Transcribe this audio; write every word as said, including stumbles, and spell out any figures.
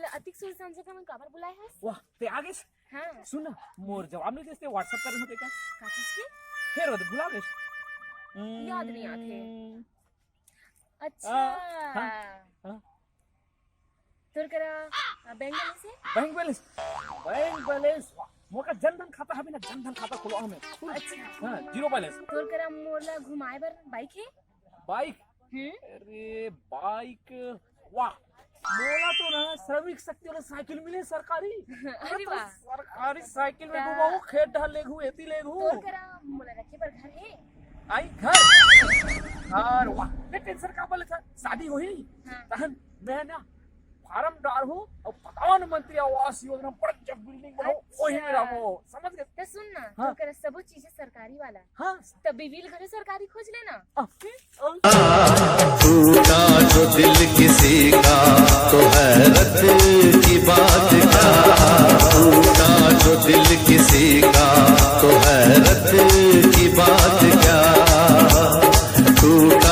अतिक सोच समझे के मैं काबर बुलाए हस? वाह, ते आ गेस। हाँ। सुन ना, मोर जवाब नहीं देस ते, WhatsApp करे होते का? का चीज के? फेर ओदे भुला गेस। याद नहीं आथे। हम्म। अच्छा। आ, हाँ, हाँ। तोर करा, आ, बैंक बैलेंस हे? Bank balance? Bank balance? वाह, मोर का जनधन खाता हवे ना, जनधन खाता खुलवा हमें। अच्छा। हाँ, जीरो बैलेंस। तोर करा मोर ला घुमाए बर बाइक हे? बाइक? हम्म। अरे, बाइक, वाह, मोला तो ना श्रमिक शक्ति वाला साइकिल मिले सरकारी। अरे अरे तो वाह। सरकारी साइकिल में का घुमाऊ, खेत डाल लेगू, एती लेगू। तोर करा मोला रखे बर घर हे? आई घर? घर, वाह, ले टेंशन का बोले था, शादी होही? हाँ। तहन मैं ना फार्म डालहूँ अउ प्रधानमंत्री आवास योजना बड़ जग बिल्डिंग बनाहूँ, अच्छा। वही में रहबो, समझ गेस? तो सुन ना, हाँ। तोर करा सबो चीजें सरकारी वाला। हाँ। तब बीवी ल घलो सरकारी खोज लेना। आ, टूटा जो दिल किसी का तो हैरत की बात